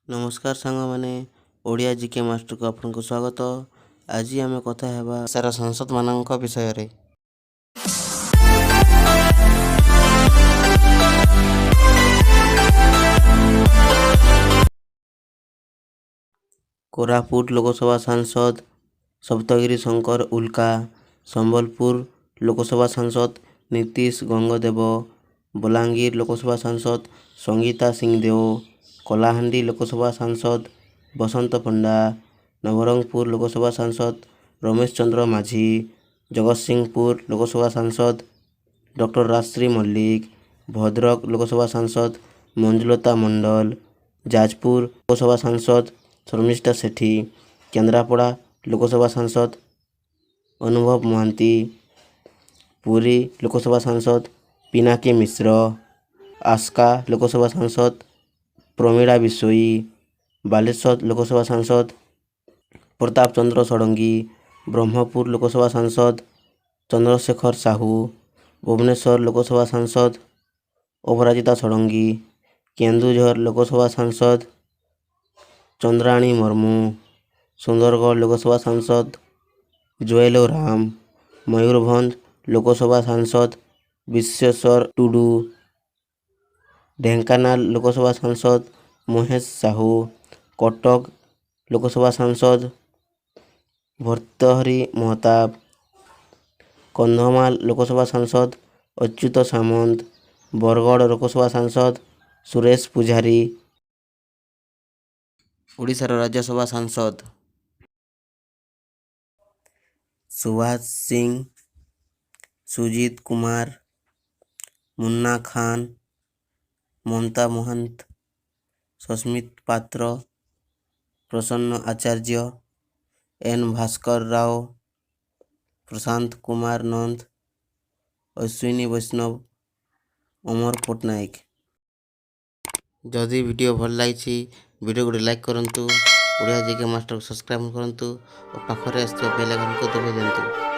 ନମସ୍କାର ସାଙ୍ଗମାନେ, ଓଡ଼ିଆ ଜିକେ ମାଷ୍ଟରକୁ ଆପଣଙ୍କୁ ସ୍ୱାଗତ। ଆଜି ଆମେ କଥା ହେବା ସାରା ସାଂସଦମାନଙ୍କ ବିଷୟରେ। କୋରାପୁଟ ଲୋକସଭା ସାଂସଦ ସପ୍ତଗିରି ଶଙ୍କର ଉଲ୍କା, ସମ୍ବଲପୁର ଲୋକସଭା ସାଂସଦ ନୀତିଶ ଗଙ୍ଗଦେବ, ବଲାଙ୍ଗୀର ଲୋକସଭା ସାଂସଦ ସଙ୍ଗୀତା ସିଂଦେଓ, କଳାହାଣ୍ଡି ଲୋକସଭା ସାଂସଦ ବସନ୍ତ ପଣ୍ଡା, ନବରଙ୍ଗପୁର ଲୋକସଭା ସାଂସଦ ରମେଶ ଚନ୍ଦ୍ର ମାଝୀ, ଜଗତସିଂହପୁର ଲୋକସଭା ସାଂସଦ ଡକ୍ଟର ରାଜଶ୍ରୀ ମଲ୍ଲିକ, ଭଦ୍ରକ ଲୋକସଭା ସାଂସଦ ମଞ୍ଜୁଲତା ମଣ୍ଡଳ, ଯାଜପୁର ଲୋକସଭା ସାଂସଦ ଶର୍ମିଷ୍ଠା ସେଠୀ, କେନ୍ଦ୍ରାପଡ଼ା ଲୋକସଭା ସାଂସଦ ଅନୁଭବ ମହାନ୍ତି, ପୁରୀ ଲୋକସଭା ସାଂସଦ ପିନାକୀ ମିଶ୍ର, ଆସ୍କା ଲୋକସଭା ସାଂସଦ ପ୍ରମିଳା ବିଷୋୟୀ, ବାଲେଶ୍ୱର ଲୋକସଭା ସାଂସଦ ପ୍ରତାପ ଚନ୍ଦ୍ର ଷଡ଼ଙ୍ଗୀ, ବ୍ରହ୍ମପୁର ଲୋକସଭା ସାଂସଦ ଚନ୍ଦ୍ରଶେଖର ସାହୁ, ଭୁବନେଶ୍ୱର ଲୋକସଭା ସାଂସଦ ଅପରାଜିତା ଷଡ଼ଙ୍ଗୀ, କେନ୍ଦୁଝର ଲୋକସଭା ସାଂସଦ ଚନ୍ଦ୍ରାଣୀ ମୁର୍ମୁ, ସୁନ୍ଦରଗଡ଼ ଲୋକସଭା ସାଂସଦ ଜୁଏଲ ଓରାମ, ମୟୂରଭଞ୍ଜ ଲୋକସଭା ସାଂସଦ ବିଶ୍ୱେଶ୍ୱର ଟୁଡୁ, ଢେଙ୍କାନାଳ ଲୋକସଭା ସାଂସଦ ମହେଶ ସାହୁ, କଟକ ଲୋକସଭା ସାଂସଦ ଭର୍ତ୍ତୃହରି ମହତାବ, କନ୍ଧମାଳ ଲୋକସଭା ସାଂସଦ ଅଚ୍ୟୁତ ସାମନ୍ତ, ବରଗଡ଼ ଲୋକସଭା ସାଂସଦ ସୁରେଶ ପୂଜାରୀ। ଓଡ଼ିଶାର ରାଜ୍ୟସଭା ସାଂସଦ ସୁଭାଷ ସିଂ, ସୁଜିତ କୁମାର, ମୁନ୍ନା ଖାନ, ମମତା ମହାନ୍ତ, ସସ୍ମିତ ପାତ୍ର, ପ୍ରସନ୍ନ ଆଚାର୍ଯ୍ୟ, ଏନ୍ ଭାସ୍କର ରାଓ, ପ୍ରଶାନ୍ତ କୁମାର ନନ୍ଦ, ଅଶ୍ୱିନୀ ବୈଷ୍ଣବ, ଅମର ପଟ୍ଟନାୟକ। ଯଦି ଭିଡ଼ିଓ ଭଲ ଲାଗିଛି, ଭିଡ଼ିଓ ଗୋଟେ ଲାଇକ୍ କରନ୍ତୁ, ଓଡ଼ିଆ ଜିକେ ମାଷ୍ଟରକୁ ସବସ୍କ୍ରାଇବ୍ କରନ୍ତୁ ଓ ପାଖରେ ଆସିଥିବା ବେଲ୍ ଆଇକନ୍କୁ ଦବାଇ ଦିଅନ୍ତୁ।